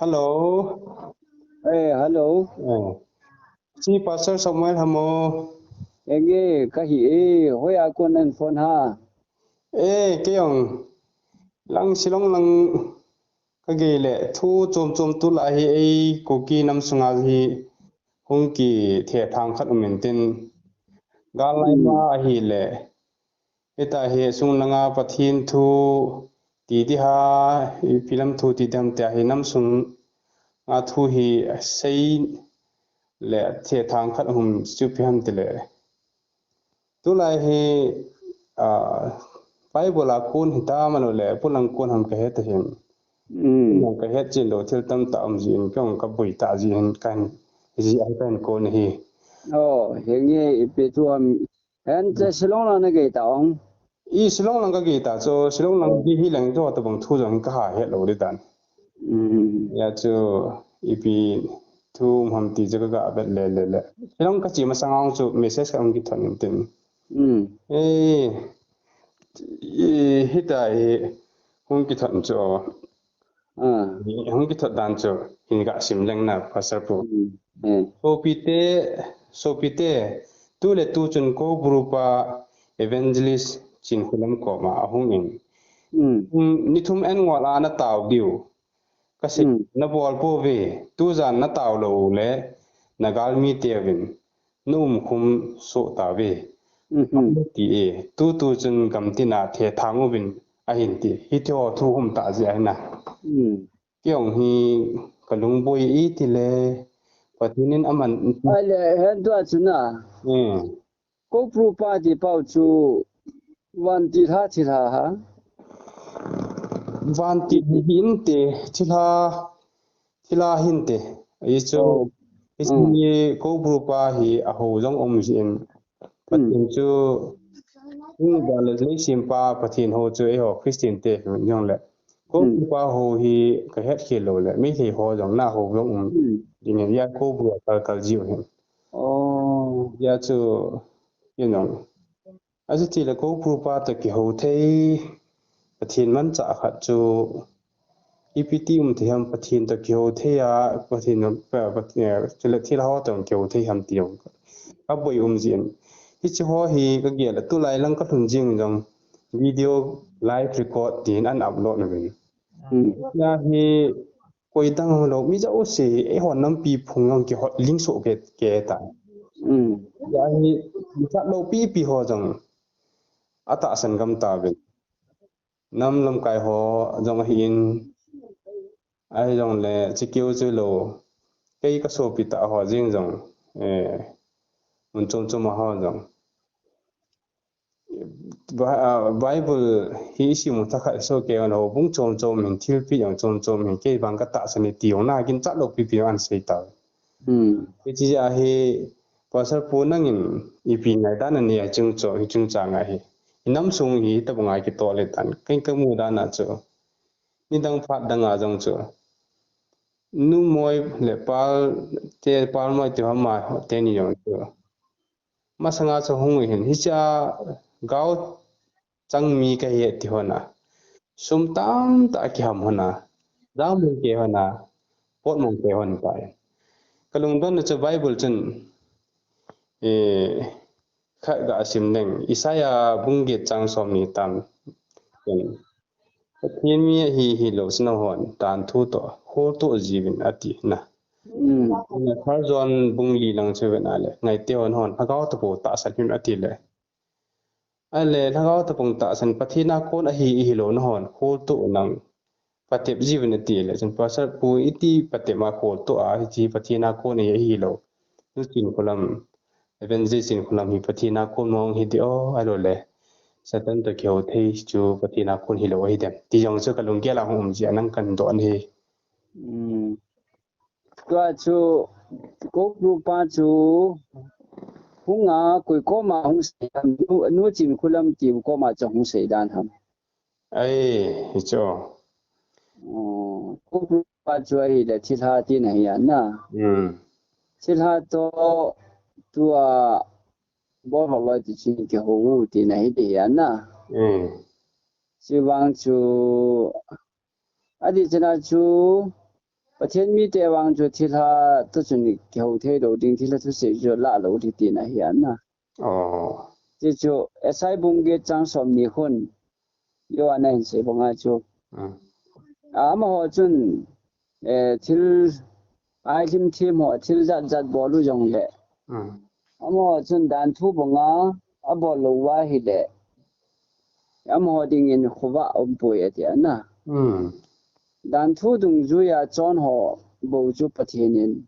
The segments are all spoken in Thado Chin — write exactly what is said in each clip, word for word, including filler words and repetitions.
Hello. Eh, hello. Eh. Chi Pastor Samuel hamo. Enge, kahi e, hoiya kon nahin phone ham? Eh, kei jong lang Shillong lang kagei le, thu chom chom tulai hi ei Kuki nam sunga hi hung kithethang khat um intin. Gal lai ma ahile, hita hi sung langa Pathen thu ti ding ham, ipi lam thu ti ding ham tia hi nam sunga thu hi sei le thethang khat um chu ipi ham tile. Tulai hi, ah, Bible a kon hitam ahilou le, polang kon ham kahet ahin. Mm. Polang kahet chin lou thil tamtah um jin, kei jong kaboi tah jin, kahin, ji a kahin kon ahi. Oh, henge ipi thu ham, hen che Shillong lang nagei ta ong. I Shillong lang kagei ta chu, Shillong lang Oh. Hi lang chu tabang thu jong kaha het lou ding tan. Mm. Hijeh chun ipi thu um ham ti chu kaga vet le le le. Shillong kache masang a chu message kahung kithot intin. Mm. Eh, eh, hita hi hung kithot chu. Ah. Hung kithot dan chu hin kasim leng na, Pastor pu. Mm. Eh. Sopite, sopite, tu le tu chun Koubru pa Evangelist Chinkholam koma ahung in. Mm. Um, ni thum en ngol a natao diu. Kasei, Mm. Nabol pouve, tujan natao lou le, nagalmi teuvin, naumkhum soh tauve. Mhm. Ti e, tutu chun gamtina thethang uvin ahin ti. Hiti ho thu um tah jeh ahi na. Mm. Kei jong hi kalung boi e tile, Pathen in aman. Ahile, hen tua chu na. Eh. Koubru pa ti pau chu vantil ha thilha ha. Vantil hi inte, thilha, thilha hinte. Ahi chu, Oh. Hiche Mm. Koubru pa hi aho jong um jin. Pathen Mm. chu, hung ba le leisim pa Pathen ho chu eiho Christian te jong le. Koubru Mm. pa ho hi kahet khel lou le, Meitei ho jong na ho jong um. Mm. Ding ya Koubru kal kal jiu hin. Oh. Ya chu, you know. Achuti le Koubru pa toh kihou thei, Pathen manchah khat chu, ipi ti um thei ham Pathen toh kihou thei a, Pathen, pa, pa, eh, chule thilha ho toh kihou thei ham ti jong. Aboi um jin. Hiche ho hi kagel le tulai lang kalhun jing jong video live record tin an upload na vin. Hmm. Ya hi Koi dang hilou, mi jouse hi, eiho nampi phung jong kihot ling soh kei, kei ta. Mm. Hijeh hin, chat lou pipi ho jong, atahsan gam tauvin. Nam lamkai ho jong ahin, ahijongle, chikeu chulou, kei kasopi tah ho jeng jong, eh, mun chom chom a ho jong. Ba-, ah, Bible hi isim u thakhat soh kei jong le houbung chom chom hin thilpeh jong chom chom hin kei vang katahsan e ti jong na ginchat lou pipi jong ahin sei tai. Hmm. Hiche jeh a hi Pastor pu nangin ipi ngaidan nanei a chungchang, hiche chungchang a hi. Inam sung hi hitobang a kitoh le tan. Kei kamu dan a chu. Nidang phat dang a jong chu. Numei le pal te, palmei te ho ma teni jong chu. Masanga chu hung u hin, hichea gao chang mi kahi e ti hon a. Sum tamtah kiham hon a. Jamong kei hon a. Potmong kei hon tai. Kalungdon na chu Bible chun, eh, khat ga sim leng. Isaiah bung get chang som ni tam. Pathen mi ahi hilou chu nahon, dan thu toh, holtoh jiuvin ati na. Mm. First John bung li lang chu vet na le, ngaite hon hon, lhagao toh bou tahsan hih un ati le. Ahile, lhagao toh bou tahsan, Pathen a kon ahi, ihilou nahon, holtoh nang, patep jiuvin ati le. Chun Pastor pu iti patep a holtoh a, hiche Pathen a kon ahi, ihilou. Nu Chinkholam, Evangelist Chinkholam hi Pathen a kon mong hi di o, ahilou le. Satan toh kihou thei chu Pathen a kon hilou ahi dem. Ti jong chu kalunggel a hung um jeh a nang kahin don ahi. Hmm. Tua chu, Koubru pa chu, hung a, koi koma hung sei ham, nu, nu Chinkholam ti koma chu hung sei dan ham. Ai, hichu. Oh, Koubru pa chu ahile thilha tina ahi a na. Hmm. Thilha toh tua bol ho loi ti chun kihou u tina ahi ti ahi a na. Hmm. Chuvang chu, ati chana chu, Pathen mite vang chu thilha toh chun kihou thei lou ding, thilha thusei chu lah lou ding tina ahi ana. Oh. Ti chu Isaiah bung get chang som ni khun. Johan a hin sei banga chu. Mm. Amaho chun, eh, thil ailhim thim ho, thil jat jat bol u jongle. Mm. Amaho chun dan thu banga abol lou uva ahile, amaho dingin khovah aumpoi ati ana. Mm. Dan thu dungjuia chon ho bou chu Pathen in,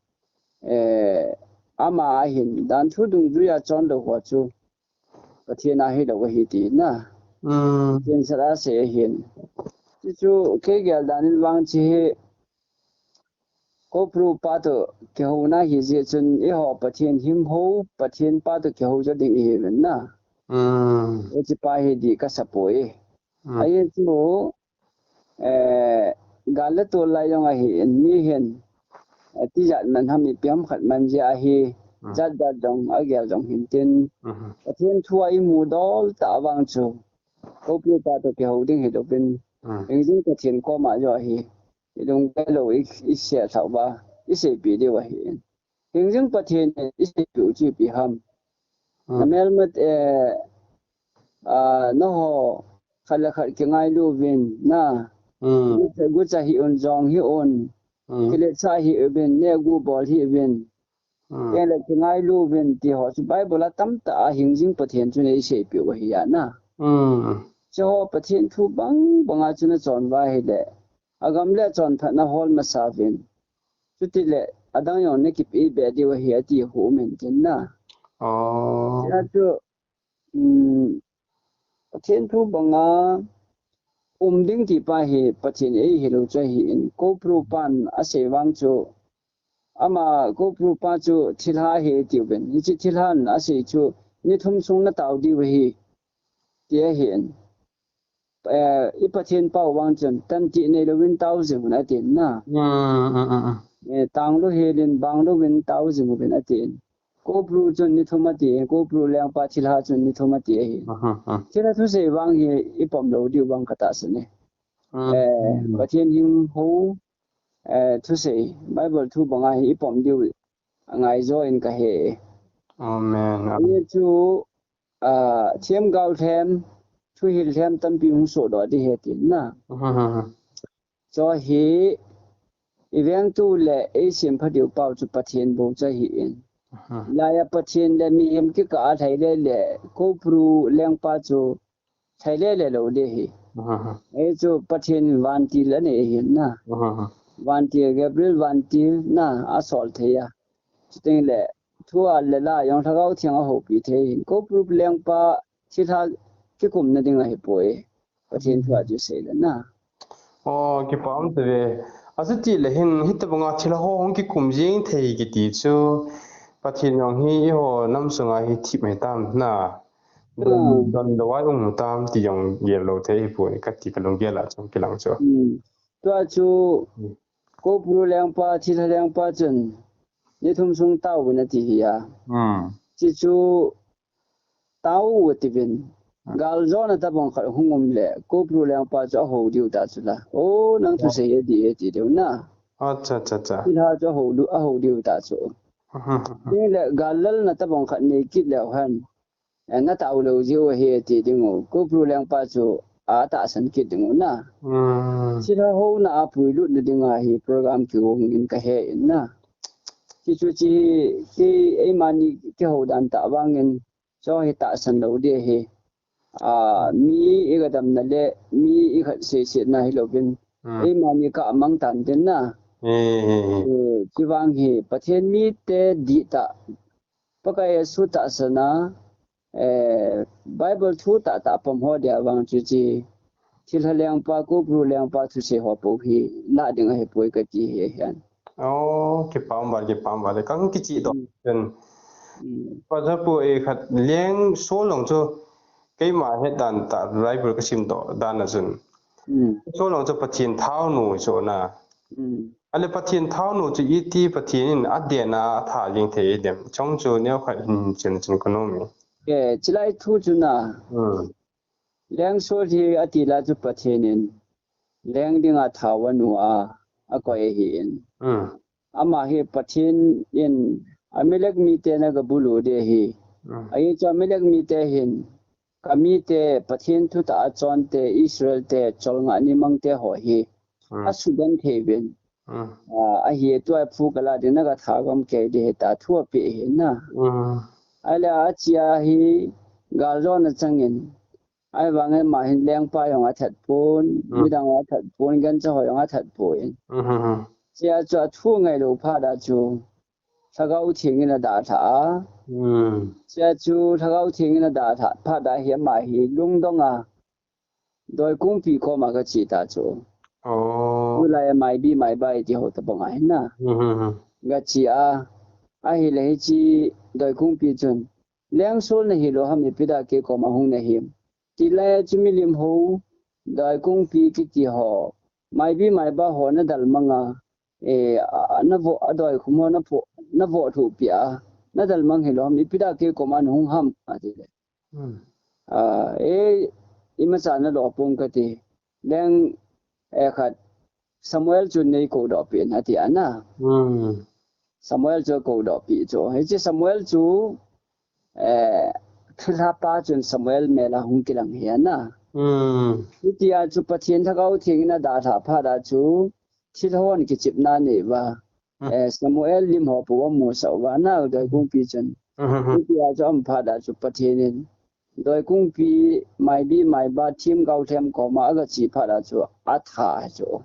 eh, ama ahin, dan thu dungjuia chon lou ho chu Pathen ahi lou ahi tina. Mm. Pathen sara sei ahin. Ti chu kei gel dan in vang chi hi Cobra pa toh kihouna hi jeh chun eiho Pathen hing ho, Pathen pa toh kihou jo ding ihi uvin na. Mm. Hiche pa hi dih kasa poi. Mm. Ahi chu, eh, gal le tol lai jong ahin, mi hin, eh, tijat man ham ipi ham khat man jeh ahi, mm, jat jat jong, agel jong hin tin. Mhm. Pathen thu a imu dol tah vang chu, Cobra pa toh kihou ding hi louvin, mm, hingjing Pathen koma jo ahi, ilunggel lou, i, isei lhah uva, iseipeh diu ahi. Hingjing Pathen in iseipeh u chu ipi ham. Mm. Namelmat, eh, ah, nangho khat le khat kingailu uvin na. Mm. Gucha, gucha hih un, jong hih un. Mm. Kiletsah hih uvin, nehgu bol hih uvin. Mm. Tengle kingailu uvin ti ho chu Bible a tamtah a hingjing Pathen chun eiseipeh u ahi ana. Mm. Hiche ho Pathen thu bang banga chun achon uva ahile, agam le achonphatna hol masa uvin. Chutile adang jong nakipeh be diu ahi ati ho um in tin na. Oh. Tia chu, um, Pathen thu banga um ding ti pa hi Pathen eihil u chu ahin, Cobra pan asei vang chu, ama Cobra pa chu thilha ahi ati uvin. Hiche thilhan asei chu ni thum sung natao diu ahi ti ahin. Eh, i Pathen pau vang chun, tantih neilouvin tao jing un atin na. Mm, mm, mm, mm. Eh, tanglu helin, banglouvin tao jing uvin atin. Cobra chun ni thum ati, Cobra lengpa thilha chun ni thum ati ahi. Aha, ah. Thilha thusei vang hi ipom lou diu vang katahsan e. Mm, eh, mm. Pathen hing ho, eh, thusei, Bible thu banga hi ipom diu angai jo in kahe. Amen, amen. Hiche chu, ah, themgao lhem, thuhil lhem tampi hung sohdoh ding ahi tin na. Aha, aha. Chu hi, ivengtu le eisempha diu pau chu Pathen bou chu ahin. Aha. Laiya Pathen le mihem kikah a lhai le le, Cobra lengpa chu lhai le le lou ding ahi. Aha, aha. Hichu Pathen vantil anei ahin na. Aha, aha. Vantil, Gabriel vantil na asol thei a. Chuteng le, thu a le la jong Lhagao Theng ahoupi thei ahin. Cobra lengpa thilha kikumna ding ahipoi. Pathen thu a chu sei le na. Oh, kipa um tave. Achuti le hin, hitobanga thilha ho hung kikum jing thei kiti chu, Pathen jong hi eiho nam sunga hi thip mai tam na. Don, hmm, don lou a um tam ti jong gel lou thei ahipoi, kati kalunggel a chu kilang chu. Hmm. Tua chu, hmm, Cobra lengpa, thilha lengpa chun, ni thum sung tao un ati ahi a. Hmm. Hichu, tao u ati uvin. Hmm. Galjona tabang khat hung um le, Cobra lengpa chu ahou diu ta chu la. O, nang thusei adih e ti diu na. Acha, acha, acha. Thilha chu ahou diu, ahou diu ta chu. Hmm. Tengle gal lalna tabang khat nei kit leu hen, eh, natao lou jiu ahi ti ding u. Cobra lengpa chu atahsan kit ding u na. Hmm. Thilha houna a puilutna dinga hi program kigong in kahe in na. Hichu chi hi, eimani kihou dan tah vangin, chu hi tahsan lou ding ahi. Ah, mi igadamna le, mi ikhat seisetna hilouvin, hmm, eimani kamang tan tin na. Hmm, hmm, hmm. Eh, chuvang hi, Pathen mite dihtah, Pakai Jesu tahsan a, eh, Bible thu tahtah pom ho dia vang chu chi, thilha lengpa, Cobra lengpa thusei ho pou hi, lah ding ahipoi kati ahi ahin. Oh, kipa um val, kipa um val. Kahung kichih doh. Hmm. Chun. Hmm. Pastor pu, eh, khat leng sol jong chu keima het dan tah Bible kasim doh dan a chun. Hmm. Sol jong chu Pathen thaonu chu na. Hmm. Ale Pathen thaonu chu iti Pathen in aden a atha jing thei dem. Chong chu neo khat hin chen chun kanom e. Eh, chulai thu chu na. Hmm. Leng sol hi ati la chu Pathen in leng dinga thao anu a. akoi ahin. Hmm. Ama hi Pathen in Amalek mite na gabulu de hi. Hmm. Ahi chu Amalek mite hin, ka mite Pathen thutah a chonte, Israel te, cholngah ni mangte ho hi. Hmm. Asudan thei uvin. Hmm. Ah, ahi tua phu kala ding na gatha gam kei di hita thu ape hi na. Hmm. Ahile achia hi galjona changin. Ahivangin ama hin lengpa jong athat pon, hmm, midang jong athat pon, gancha ho jong athat pon. Hmm, hmm, hmm. Chia chu athu ngailou phat a chu Lhagao Theng in adalhah a. Hmm. Chia chu Lhagao Theng in adalhah phat a hi ama hi lungdong a Doikungpi koma gache ta chu. Oh. Tulai a Maibi Maiba iti ho tabang a hin na. Hmm, hmm, hmm. Gache a. Ahile hiche Doikungpi chun, Leng Saul nahi lou ham, ipi da kei koma hung nahim? Tilai a chu milim ho, Doikungpi kiti ho, Maibi Maiba ho nadalmang a, eh, a, a, navoh, a Doikhum ho napho, navoh thupi a, nadalmang hilou ham, ipi da kei koma nahung ham, ati le. Hmm. Ah, eh, imacha nalo pon kati. Leng, eh, khat, Samuel chu nei koudoh peh in, ati a na. Hmm. Samuel chu koudoh peh chu. Hiche Samuel chu, eh, thilha pa chun Samuel mel a hung kilang hi a na. Hmm. Hitia chu Pathen Lhagao Theng in adalhah phat a chu, thilha hon kichepna nei uva. Hmm. Eh, Samuel lim ho pu amusah uva na, Doikungpi chun. Hmm, hmm, hmm. Hitia chu aum phat a chu Pathen in Doikungpi, Maibi Maiba, themgao them koma agache phat a chu atha chu.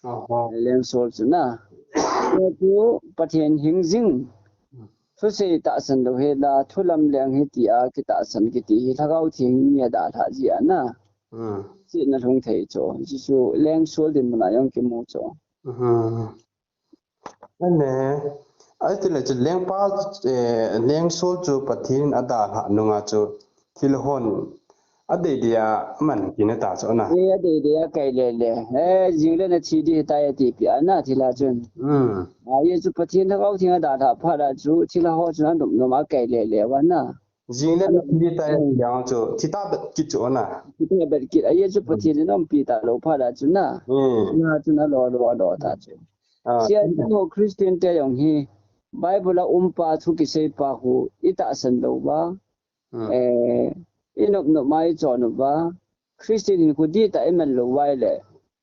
Oho. Leng Saul chu na. Chu chu Pathen hing jing. Hmm. Thusei tahsan lou hi la, thulam leng hi tia kitahsan kiti hi Lhagao Theng in mi adalhah ji a na. Hmm. Chihna lhung thei chu. Chu chu Leng Saul dinmun a jong kimu chu. Hmm. Ane, ahitile chu lengpa, eh, Leng Saul chu Pathen in adalhah nunga chu thilha hon adei dei a aman kit na ta chu na. Eh, adei dei a kai le le. Eh, jing le nathi ding ahitai ati peh a na thilha chun. Hmm. Ahi chu Pathen Lhagao Theng adalhah phat a chu thilha ho chun anop nom a kai le le uva na. Jing le nathi ding ahitai, hmm, ati jong chu, thi tabeh kit chu na. Thi tabeh kit, ahi chu, hmm, Pathen in umpi talou phat a chu na. Hmm. Na chu nalo lo lo ta chu. Ah. Chia chu Christian te jong hi, Bible a um pa thu kisei pa khu, itahsan lou uva. Hmm. Eh, inop nop ma ichon uva. Christian hinkho dihtah iman lou uva ahile,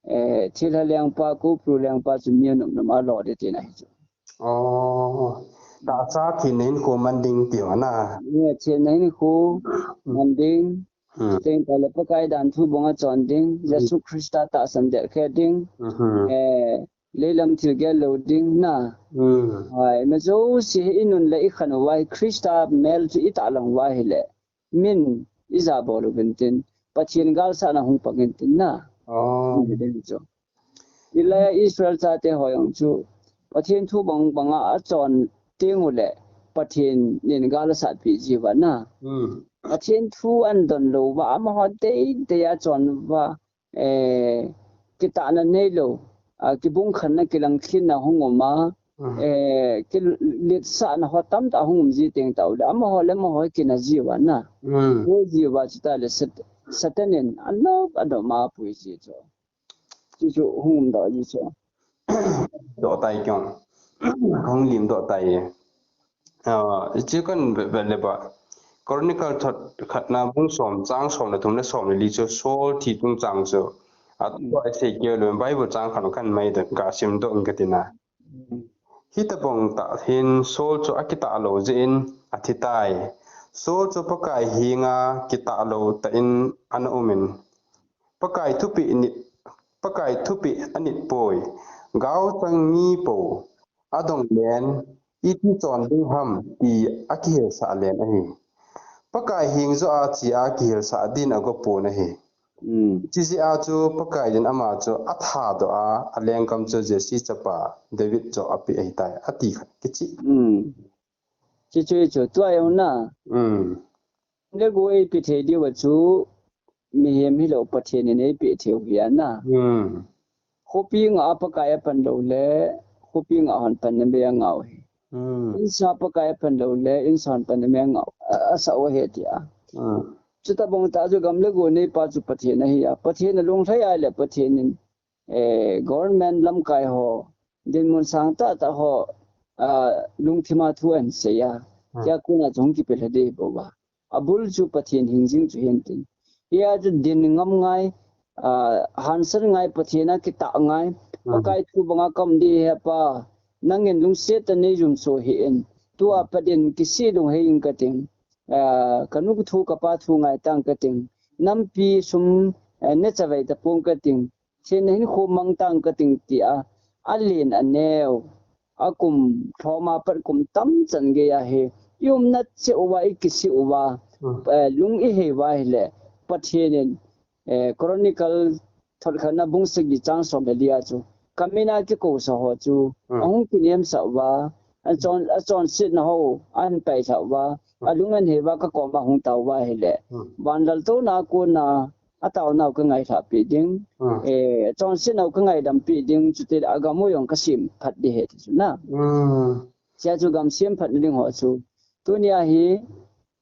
eh, thilha lengpa, Kuki lengpa chu mi anop nom a lo ding tina ahi chu. Oh, tahsa thina hinkho man ding tiu na. Eh, thina hinkho, hmm, man ding. Hmm. Chuteng tale Pakai dan thu bang a chon ding. Hmm. Jesu Christa tahsan deh khe ding. Hmm. Eh, leilam thil gel lou ding na. Hmm. Hai, ima jouse hi inun le ikhen uva hi Christa mel chu itahlang uva ahile. Min ija bol uvin tin, Pathen galsatna hung pang in tin na. Oh. Ni ding chu. Hilai a Israel chate ho jong chu, Pathen thu bang bang a achon teng uleh, Pathen in gal asatpi ji uva na. Hmm. Pathen thu adon lou uva, amaho tei tei a chon uva, eh, kitahna neilou, ah, kibung khenna kilang khenna hung um a, hmm, eh, kiletsahna ho tamtah hung um ji teng tah uleh, amaho le amaho kina ji uva na. Hmm. Boi ji uva chutah le Sat-, Satan in anop anop ma apui ji chu. Chu chu hung um doh ji chu. Doh tai kong. Hung lim doh tai. Ah, chu kan ve, ve le ba. Chronicle thot khatna bung som chang som le thum le som le li chu Saul thi chungchang chu. Atua isei keu le Bible chang khat kan mai doh, ka sim doh in ka tina. Hitobang tah hin Saul chu akitah lou jeh in athi tai. Saul chu Pakai henga kitah lou tah in ana um in, Pakai thupeh nit, Pakai thupeh anit poi. Gaochang mi po adong len, iti chon ding ham ti akihilsah len ahi. Pakai heng joh a che a kihilsah din ago pon ahi. Hmm. Chujeh a chu Pakai in ama chu athadoh a, alenggam chu Jesse chapa David chu apeh ahitai, ati khat kichi. Hmm. Chuche chu tua jong na. Hmm. Gamle go eipe thei diu a chu mihem hilou Pathen in eipeh thei u ahi na. Hmm. Khopi ngah a Pakai apan lou le, khopi ngah hon panna bei angah u ahi. Hmm. Insunga Pakai apan lou le, insunga panna bei angah u, a, asah u ahi tia. Hmm. Chutobang tah chu gamle go neipa chu Pathen ahi a. Pathen alunglhai a ahile Pathen in eh, government lamkai ho, dinmun sang tahtah ho, ah, lungthima thu ahin seiya, tia kona chu hung kipelha ding bou va. Abul chu Pathen hingjing chu hintin. Hia chu din ngam ngai, ah, hansan ngai, Pathen a kitah ngai. Pakai thu banga kaum ding ahi Hepa. Nangin lungset tah in nei jumso hih in. Tua pat in kisih lunghei inge kating. Ah, kanu kathu kapa thu ngai tange kating. Nampi sum, eh, neichavai tapong kating. Thina hin khomang tange kating tia, alen aneo, akum thoma pat kum tamchan geiya hi, i umna cheh uva, i kisih uva, eh, lung i hei uva ahile, Pathen in, eh, Chronicle thotkhatna bung sagi chang som le lia chu, kamina kikousa ho chu, ahung kinemsah uva, achon, achonsetna ho, ahin paisah uva, alung ahin hei uva, kakoma hung tao uva ahile, van laltouna kona, ataonau kangailhah peh ding. Eh, chonsetnau kangaidam peh ding, chutile agam u jong kasemphat ding ahi ti chu na. Sia chu gam semphat na ding ho chu. Tunia hi,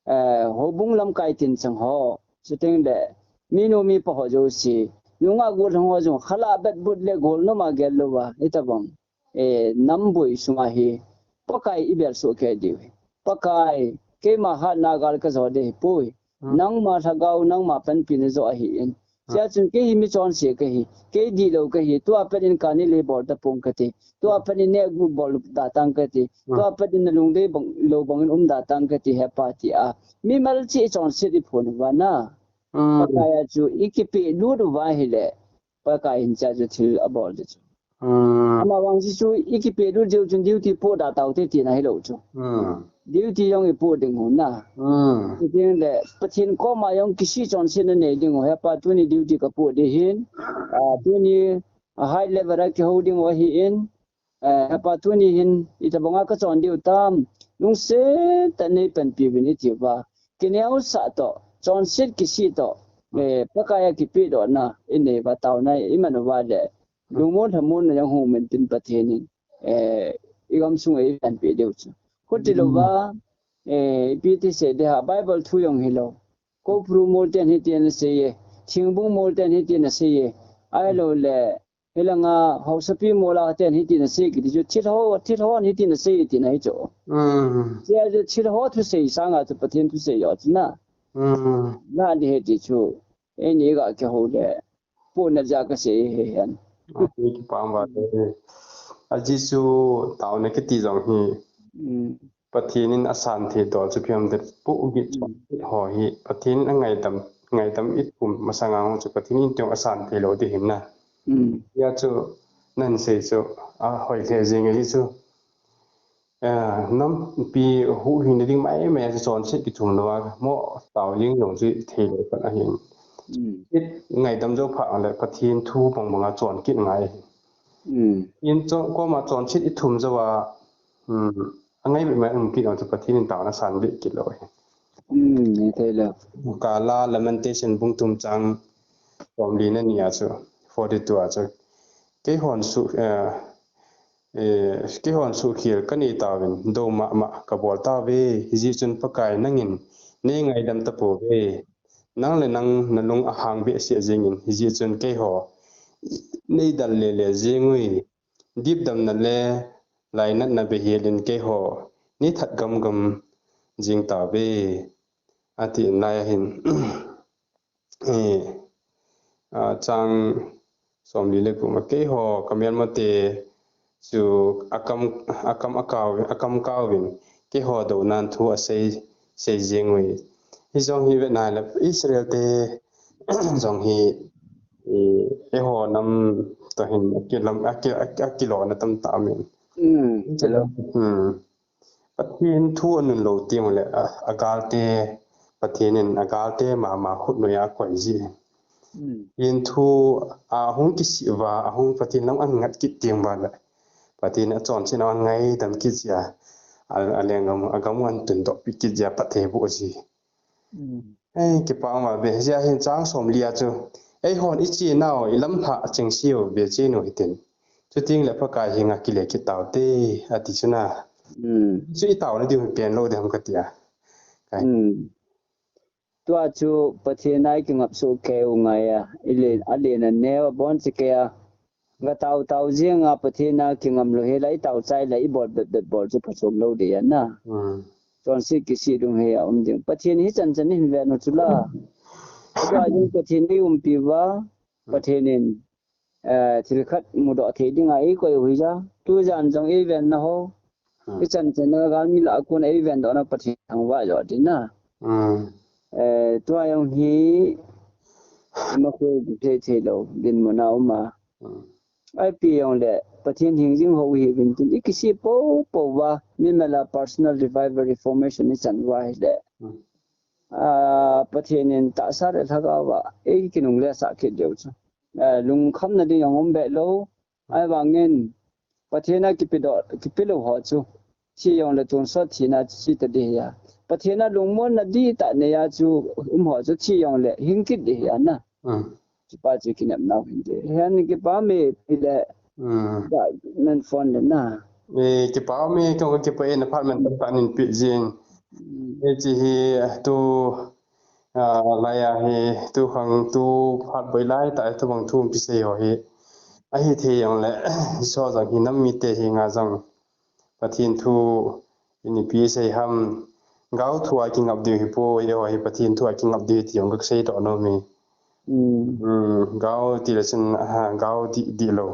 eh, houbung lamkai tin chang ho. Chuteng le, minu mipa ho jouse. Nungah gollhang ho jong, khalah betbut le golnom a gel louva, hitobang. Eh, nam boi sunga hi, Pakai i bel soh kei diu hi. Pakai, keima hatna gal kajo ding ahipoi. Nangma lhagao, nangma panpina joh ahin. Sia chun kei hi michonse kahi, kei dihlou kahi, tua pat in kani le bol tapong kati. Tua pat in neh gu bol da tange kati. Tua pat in nalungdei bang, lou bangin um da tange kati Hepa tia. Mimal cheh chonset i phon uva na. Pakai a chu i kipehlut uva ahile. Pakai in cha chu thil abol ding chu. Amavang chu i kipehlut jeh u chun duty poh da taute tina hilou chu. Duty jong i poh ding u na. Chuteng le Pathen koma jong kisih chonsetna nei ding u, Hepa tuni duty kapoh ding ahin. Ah, tuni a high level a kihou ding u ahin. Eh, Hepa tuni hin, itobanga kachon diu tam, lungset tah in nei panpi uvin iti uva. Kineosah toh, chonset kisih toh, eh, Pakai a kipehdohna, inei uva taona, iman uva le, lungmon lhamonna jong hung um intin Pathen in, eh, igam sunga eipanpi diu chu. Khuti louva, eh, ipi ti sei ding ham, Bible thu jong hilou. Koupru mol ten hitin asei e, thingbung mol ten hitin asei e, ahilou le, hilanga haosapi mola ten hitin asei kiti chu, thilho, thilho hitin asei tina hi chu. Sia chu thilho thusei sanga chu Pathen thusei jo chu na. Na ni hiti chu, eini ga kihou le, poh na ja kasei hi hen. Ahi kipah uva le. Ajeh chu taona kiti jong hi. Pathen in asan thei dol chu phiam det pu ugit chon ho hi Pathen in angaidam, ngaidam i thum masanga chu Pathen in tiong asan thei lou ding ahin na. Hia chu nan sei chu ahoi lheh jing ahi chu. Eh, nampi huhhing na ding mai mai chu chonset kithum louva mo tao jing jong chu thei lou khat ahin. It ngaidam jou phat le Pathen thu bang banga chon kit ngai ahi. In chon koma chonset i thum jouva, um, angai beh mai um kit jong chu Pathen in taona san beh kit lou ahi. Kala Lamentation bung thum chang somli na ni a chu, forty-two a chu. Keihon su, eh, eh, keihon suhkhel kanei tauvin, dou mama kabol tauve, hijeh chun Pakai nangin nei ngaidam tapouve. Nang le nang nalung ahang behseh jengin, hijeh chun keiho nei dal lele jeng ui. Dipdamna le lainatna beihel in keiho nei that gamgam jing tauve, ati in lai ahin. Eh, ah, chang somli le gup a keiho kamelmate chu akam, akam akao, akam kaovin keiho dounan thu asei, sei jeng ui. Hijong hi vet nai le Israel te jong hi, eh, eiho nam toh hin akilam, aki, aki, akilona tamtah aum in. Pathen thu anun lou teng ule, a, agalte, Pathen in agalte mama khut noiya akoi ji. Pathen thu ahung kisih uva, ahung Pathen lam angat kit teng uva le, Pathen in achonsetna angaidam kit jia, a, alenggam, agam u ahin tundoh pi kit jia, phatthei aboh ji. Ei, kipah uva ve, hijeh hin chang somli a chu, eihon ichenau, ilamlhah achengse u ve chen u hitin. Chuteng le Pakai henga kile kit taute, ati chu na. Chu itaona diu hi pen lou ding ham katia. Tua chu Pathen a ikingap soh kei u ngai a, ile, alen aneo, aboncha kei a, Ga tao tao jing a Pathen a kingam lou hi la i tao chai la i bol bet bet bol chu phachom lou ding a na. Hmm. Chonset kisih lung hi a um ding. Pathen hi chan chan hin ve nu chu la. Tua jing Pathen i umpi uva, Pathen in, eh, thil khat mudoh thei ding a i koi u hi ja. Tu jan jong i ven na ho. Hmm. I chan chan a gal mi la kun a i ven doh na Pathen thangvah jo ding na. Hmm. Eh, tua jong hi ma ko thei thei lou, dinmun a um a. Hmm. Ipi jong le, Pathen hing jing ho hi vin tin, i kisih po po uva, mi mela personal revival reformation i chan uva hi le. Hmm. Ah, Pathen in tahsa le lhagao a, ei kinungle sah kit diu chu. Eh, lungkham na ding jong um be lou, ahivangin, Pathen a kipe doh, kipe lou ho chu. Thi jong le tonsot thina chu chi ta ding hi a. Pathen a lungmon na di ta nei a chu um ho chu thi jong le hing kit ding hi a na. Hmm. Chupa chu kinep nau hin ding. Hen kipa me pi le. Hmm. Da nan phone le na. E, kipa me kong kipa e na phat man ta nin pi jing. Hmm. E chi hi tu, ah, lai a hi tu khang tu phat boi lai ta tu bang thu kisei ho hi. Ahi thei jong le so jong hi nam mite hi nga jong. Pathen thu in ipi sei ham, gao thu a kingap diu hi po, eiho hi Pathen thu a kingap diu hi ti jong ka sei doh nom e. Hmm. Hmm, gao ti le chun, ha, gao di, di lou.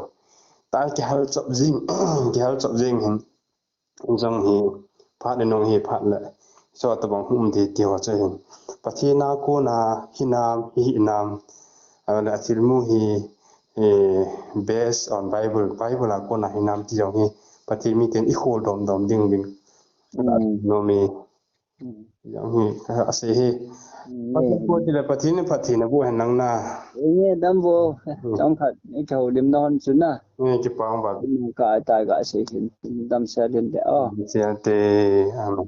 Ta kihal chop jing, kihal chop jing hin. Jong hi phat le nung hi phat le. So tabang hum di ti ho chu hin. Pathen a kona hinam, hi hinam. A le a thilmu hi, eh, based on Bible. Bible a kona hinam ti jong hi Pathen miten i khol dom dom ding ding. Hmm. Nom e. Hmm. Jong hi, a sei hi. Hmm. Pathen ko ti le Pathen ni Pathen a bu hen lang na. Nge dam vo. Hmm. Jong khat, i ka ho lim na hon chu na. Nge kipa ong ba. Ka ta ka sei hin. Dam sa din de. Oh. Sia te, amen.